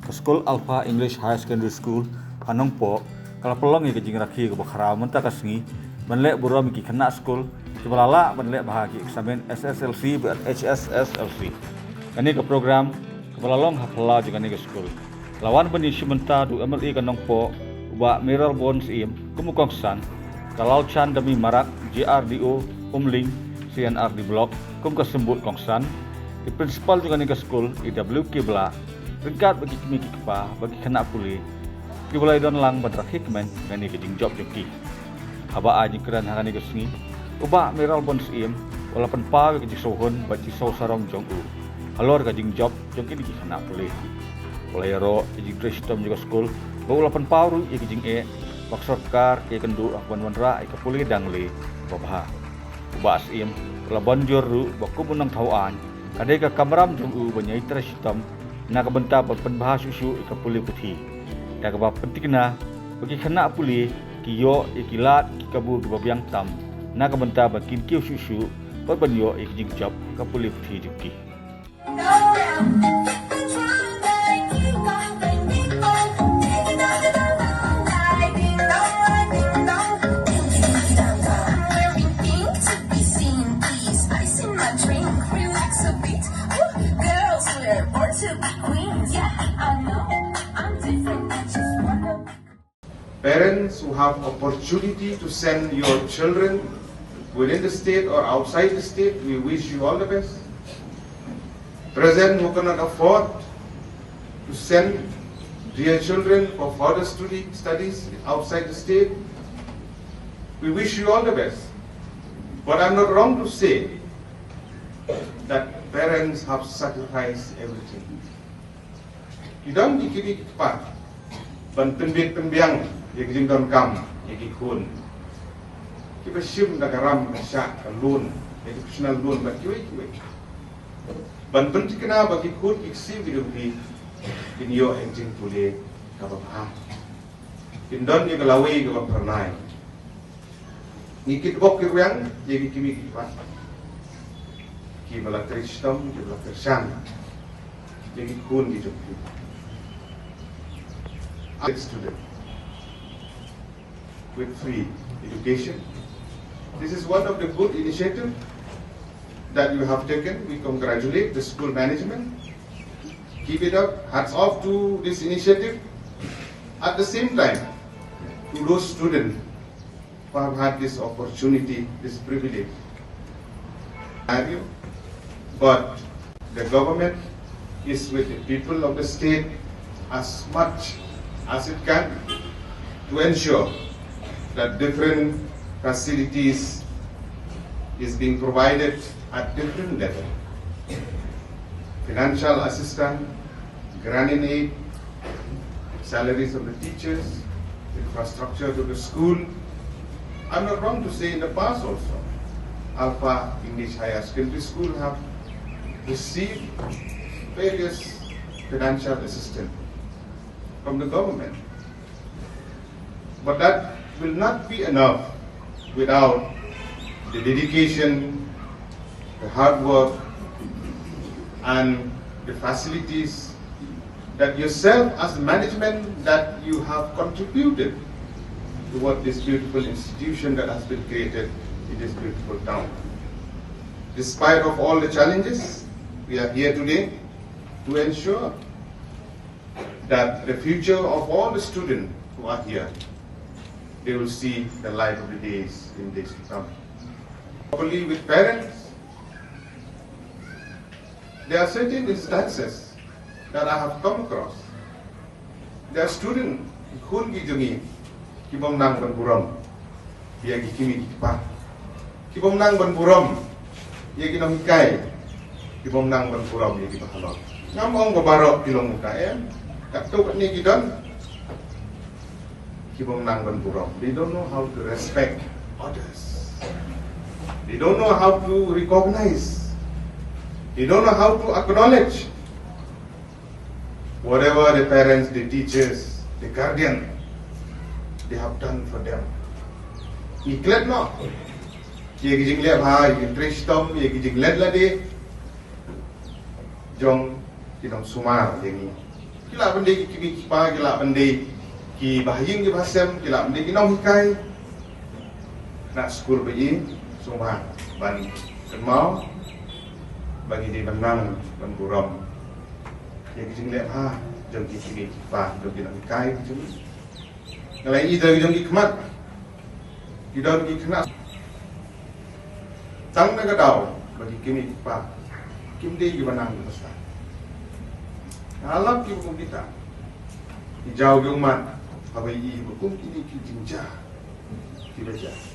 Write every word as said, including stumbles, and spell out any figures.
Ka skul Alpha English Higher Secondary School ha Nongpoh ka la pynlong ïa ka jingrakhe kaba khraw mynta ka sngi ban leh burom ïa ki khynnah skul kiba la lah ban leh bha ki eksamin S S L C bad H S S L C. Kane ka program kaba la long ha phyllaw jong kane ka skul la wan ban ïashim bynta da u M L A ka Nongpoh, u Bah Mayralborn Syiem, kum u kongsan, ka Lalchandami Marak, J R D O, Umling, C and R D Block, kum ka symbud kongsan, i principal jong kane ka skul, i W K Blah, ryngkat bad ki kmie ki kpa bad ki khynnah pule kiba la ïadon lang ban rakhe kmen ïa kane ka jingjop jong ki. Haba ai jingkren ha kane ka sngi, u Bah Mayralborn Syiem u la pynpaw ïa ka jingsngewhun bad jingsngew sarong jong u halor ka jingjop jong kine ki khynnah pule. U la ïaroh ïa ka jingtrei shitom jong ka skul bad u la pynpaw ruh ïa ka jingeh ba ka sorkar ka ïakynduh ban wanrah ïa ka pule dang leh babha. U Bah Syiem u la ban jur ruh ba kum u nongthaw aiñ, ka dei ka kamram jong u ban ïai trei shitom na ka bynta ban pynbha shuh shuh ïa ka pule puthi, da kaba pynthikna ba ki khynnah pule ki ïoh ïa ki lad ki kabu kiba biang tam na ka bynta ban kyntiew shuh shuh bad ban ïoh ïa ka jingjop ka pule puthi jong ki. Parents who have opportunity to send your children within the state or outside the state, we wish you all the best. Present who cannot afford to send their children for further studi-, studies outside the state, we wish you all the best. But I'm not wrong to say that parents have sacrificed everything. Ki don ki kmie ki kpa ban pynbit pynbiang ïa ki jingdonkam ïa ki khun, kiba shim da ka ram ka shah, ka loan, educational loan bad kiwei kiwei, ban pynthikna ba ki khun ki ksiew ki jong ki kin ïoh ïa ka jingpule kaba bha, kin don ïa ka lawei kaba phyrnai. Ngi kitbok kitrwiang ïa ki kmie ki kpa kiba la trei shitom, kiba la kyrshan ïa ki khun ki jong ki. Student with free education. This is one of the good initiative that you have taken. We congratulate the school management. Keep it up. Hats off to this initiative. At the same time, to those students who have had this opportunity, this privilege. But the government is with the people of the state as much as it can to ensure that different facilities is being provided at different level. Financial assistance, grant in aid, salaries of the teachers, infrastructure to the school. I'm not wrong to say in the past also, Alpha English Higher Secondary School have received various financial assistance from the government. But that will not be enough without the dedication, the hard work, and the facilities that yourself as management that you have contributed toward this beautiful institution that has been created in this beautiful town. Despite of all the challenges, we are here today to ensure that the future of all the students who are here, they will see the light of the days in days to come. Probably with parents, there are certain instances that I have come across. There are students, ki khun ki jong ngi, ki bym nang ban burom ïa ki kmie ki kpa, ki bym nang ban burom ïa ki nonghikai, ki bym nang ban burom ïa ki bahalor. Ngam ong ba baroh ki long kumta, em. Katto katne ki don ki bym nang ban burom. They don't know how to respect others. They don't know how to recognize. They don't know how to acknowledge whatever the parents, the teachers, the guardian, they have done for them. Ngi klet noh ïa ki jingleh bha, ïa ki trei shitom, ïa ki jingleh lade jong ki nongsumar jong ngi. Ki lah ban dei ki kmie ki kpa, ki lah ban dei ki bahaïing ki bahasem, ki lah ban dei ki nonghikai. Khynnah skul ba ïeit, sngewbha ban kynmaw ba ngi dei ban nang ban burom ïa ki jingleh bha jong ki kmie ki kpa, jong ki nonghikai ki jong ngi. Nga la ïohi da ki jong ki khmat, ki don ki khynnah tang na ka daw ba ki kmie ki kpa kim dei kiba nang kiba sah. Nga lap kiba kum kita, ki jaw ki ummat haba ïohi ba kum kine ki jingjia kiba jia.